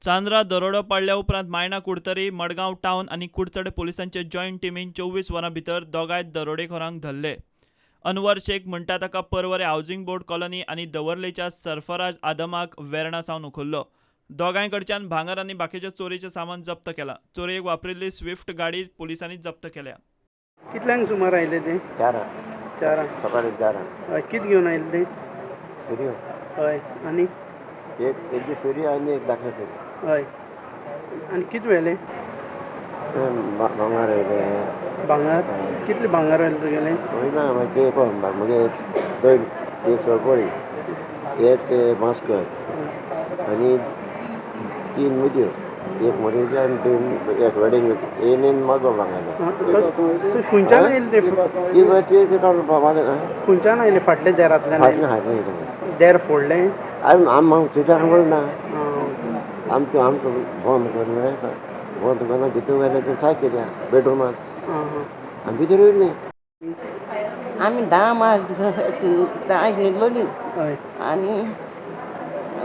चांद्रा दरोडो पडल्या उपरांत मायणा कुडतरी, मडगांव टावन आनी कुडचडे पोलिसांचे जॉयंट टिमीन 24 वरां भितर दोगांय दरोडेखोरांक धरले. अनवर शेख म्हणटा ताका पर्वरे हावजिंग बोर्ड कॉलनी आनी दवर्लेच्या सरफराज आदमाक वेर्णा सावन उखल्लो. दोगांय कडच्यान भांगर आनी बाकीचें चोरयेचें सामान जप्त केलां. चोरयेक वापरिल्ली स्विफ्ट गाडी पोलिसांनी जप्त केल्या. कितल्यांक सुमार आयले ते? 4. सकाळी 4. कितें घेवन आयले ते? सुरयो. हय. आनी एक सुरी आनी एक धाकली सुरी. हय. आनी कितें व्हेलें? भांगर व्हेलें. भांगर? कितलें भांगर व्हेलें तुगेलें? ना मागीर ते म्हगे दोन, एक सोरपोळी, एक मास्कर आनी 3 मुदयो, एक मोरेची आनी 2 एक वेडिंग येयलें मजो भांगर. खंयच्यान आयले ते? खंयच्यान आयले? फाटले देरांतल्यान? देर फोडलें? आम तुज्या ना, आमचो आमचो बंद करून बंद करून भितर गेले ते साय केल्या बेडरुमांत आनी भितर येयले. आमी 10 मार्च 10 न्हिदलोली आनी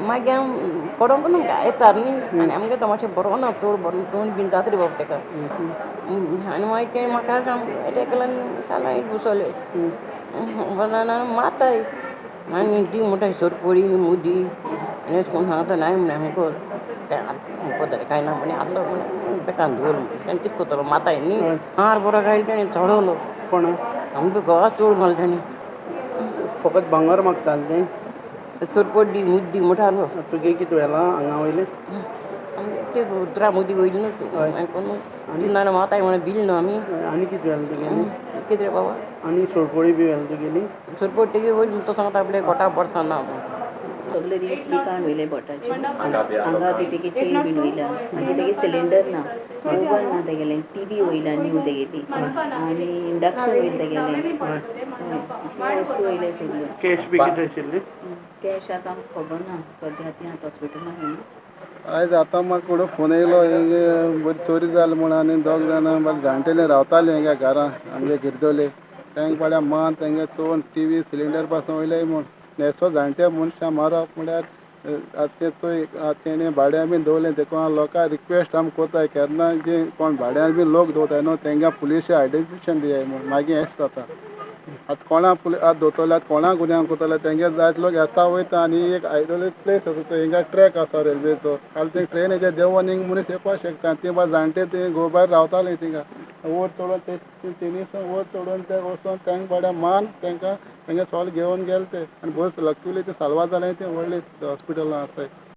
मागीर आम पडोंक ना आयतार न्ही, आनी आमगे तो मातशें बरो ना, चड बरो तोंड बीन जाता रे बाबा तेका. आनी मागीर तें म्हाका एकल्यान सालां बसोले माताय आनी दी म्हणटा सोरपोळी मुदी आनी अशें करून सांगता नाय म्हण आमकां पदर कांय ना म्हणे आसलो म्हण बेकान दवर म्हण कितें करतलो माताय न्ही. मार बरो घायल तेणें चडवलो कोण आमकां घोवा चोड मारलो तेणें. फकत भांगर मागतालें तें? सोरपोडी मुद्दी म्हणटालो. तुगे कितें व्हेलां हांगा वयलें? ते रुद्रा मुदी वयली न्हू तूं आनी ना माताय म्हणून बिल न्हू आमी. आनी कितें व्हेलें तुगेलें? कितें रे बाबा? आनी सोरपोळी बी व्हेलें तुगेली? सोरपोडी तेगे वयली तो सांगता आपले गोटा बरसां ना. सगळे रिंग्स बी काण वयले बोटाचे, हांगा बी तेगे चेन बीन वयल्या, मागीर तेगे सिलिंडर ना, ओवन ना तेगेलें, टीवी वयल्या न्यू तेगेली, आनी इंडक्शन वयलें तेगेलें, वस्तू वयले सगळ्यो. कॅश बी कितें आशिल्ली? कॅश आतां आमकां खबर ना, सद्या ती आतां हॉस्पिटलान न्हू. आयज आतां म्हाका कोणो फोन येयलो हिंगा बरी चोरी जाली म्हूण, आनी दोग जाणां बरे जाणटेले रावताले हिंगा घरां आमगे गिरदोले, तेंका पळया मान तेंगे चोवन टीवी सिलिंडर पासून वयले म्हूण. नेसो जाणटे मनशां मारप म्हळ्यार आतां ते चोय तेणें भाड्यां बीन दवरलें, देखून लोकांक रिक्वेस्ट आमी कोताय केन्ना जे कोण भाड्यान बीन लोक दवरताय न्हू तेंकां पुलिशे आयडेंटिफिकेशन दियाय म्हूण, मागीर हेंच जाता. आतां कोणा पुलीस आतां दवरतले, आतां कोणा गुन्यांव करतले तेंगे जायते लोक येता वयता. आनी एक आयडोलेट प्लेस आसा थंय, हिंगा ट्रॅक आसा रेल्वेचो, काल ते ट्रेनीचे देंवन हिंगा मनीस येवपाक शकता. ती बा जाणटे ती गोबार रावताले थिंगा वयर चडोवन ते तेणी वयर चडोवन ते वचोन तेंका बऱ्या मान तेंकां तेंगे सोल घेवन गेले ते, आनी बस लक्कीली ते साल्वार जालें, ते व्हडले हॉस्पिटलां आसाय.